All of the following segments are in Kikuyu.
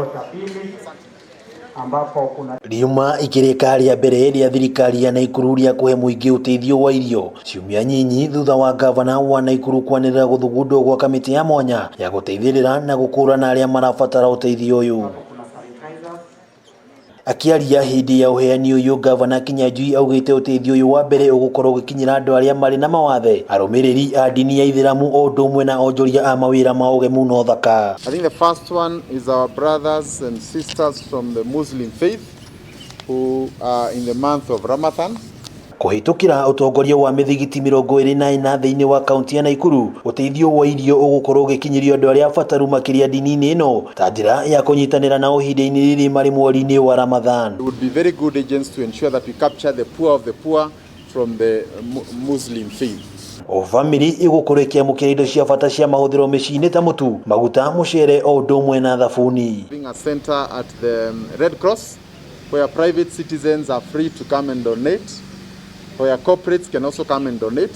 Cha pili ambapo kuna Riuma ikĩrĩka rĩa mbere rĩa thirikari ya Naikuru rĩa kũhe mũingĩ ũteithio wa irio ciumia nyinyi thutha wa gavana wa Naikuru kwanĩrĩra gũthugundwo gwa kamĩtĩ ya mwanya ya gũteithĩrĩra na gũkũrana arĩa marabatara ũteithio ũyũ. Kuna sanitizers. Akĩaria hĩndĩ ya ũheani ũyũ, gavana Kinyanjui augĩte ũteithio ũyũ wa mbere ũgũkorwo ũgĩkinyĩra andũ arĩa marĩ na mawathe, arũmĩrĩri a ndini ya Ithĩramu o ũndũ ũmwe na onjoria a mawĩra ma ũgemu na ũthaka. I think the first one is our brothers and sisters from the Muslim faith who are in the month of Ramadan. Kũhĩtũkĩra ũtongoria wa mĩthigiti 24 thĩinĩ wa kaunti ya Naikuru, ũteithio wa irio ũgũkorwo ũgĩkinyĩrio andũ arĩa abataru makĩria ndini-inĩ ĩno ta njĩra ya kũnyitanĩra nao ihinda-inĩ rĩrĩ marĩ mweri-inĩ wa Ramadhan. We would be very good agents to ensure that we capture the poor of the poor from the Muslim faith. O bamĩrĩ ĩgũkorwo ĩkĩamũkĩra indo cia bata cia mahũthĩro mĩciĩ-inĩ ta mũtu, maguta, mũcere o ũndũ ũmwe na thabuni. Having a center at the Red Cross where private citizens are free to come and donate, where corporates can also come and donate.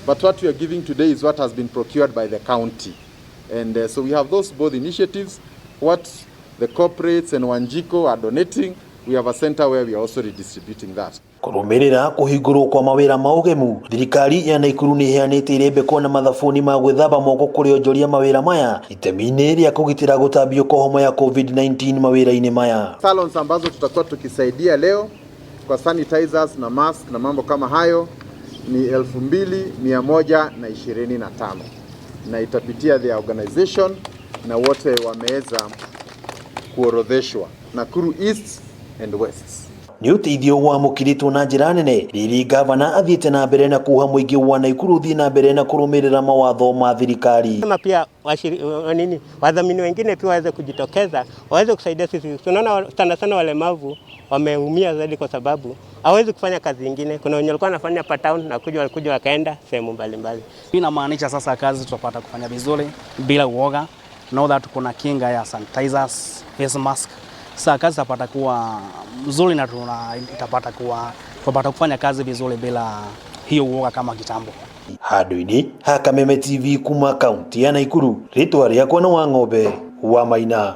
But what we are giving today is what has been procured by the county. And so we have those both initiatives. What the corporates and Wanjiku are donating, we have a center where we are also redistributing that. Kũrũmĩrĩra kũhingũrwo kwa mawĩra ma ũgemu, thirikari ya Naikuru nĩ ĩheanĩte irembeko na mathabuni ma gwĩthamba moko kũrĩ onjoria mawĩra maya itemi-inĩ rĩa kũgitĩra gũtambio kwa homa ya COVID-19 mawĩra-inĩ maya. Salons ambazo tutakuwa tukisaidia leo kwa sanitizers na mask na mambo kama hayo ni 2125 na itapitia the organization na wote wameweza kuorodheshwa Nakuru East and West. Nĩ ũteithio wamũkĩrĩtwo na njĩra nene rĩrĩ gavana athiĩte na mbere na kuha mũingĩ wa Naikuru ũthiĩ na mbere na kũrũmĩrĩra mawatho ma thirikari. Kama pia nini, wadhamini wengine pia waweze kujitokeza waweze kusaidia sisi. Tunaona sana sana walemavu wameumia zaidi kwa sababu hawezi kufanya kazi nyingine. Kuna wenye walikuwa wanafanya pa town na kuja walikuja wakaenda sehemu mbalimbali. Hii inamaanisha sasa kazi tutapata kufanya vizuri bila uoga. Know that kuna kinga ya sanitizers, face mask. Sasa kazi itapata kuwa mzuri na itapata kuwa tutapata kufanya kazi vizuri bila hiyo uoga kama kitambo. Handũ-inĩ ha Kameme TV kuma kaunti ya Naikuru, rĩtwa rĩakwa nĩ Wang'ombe wa Maina.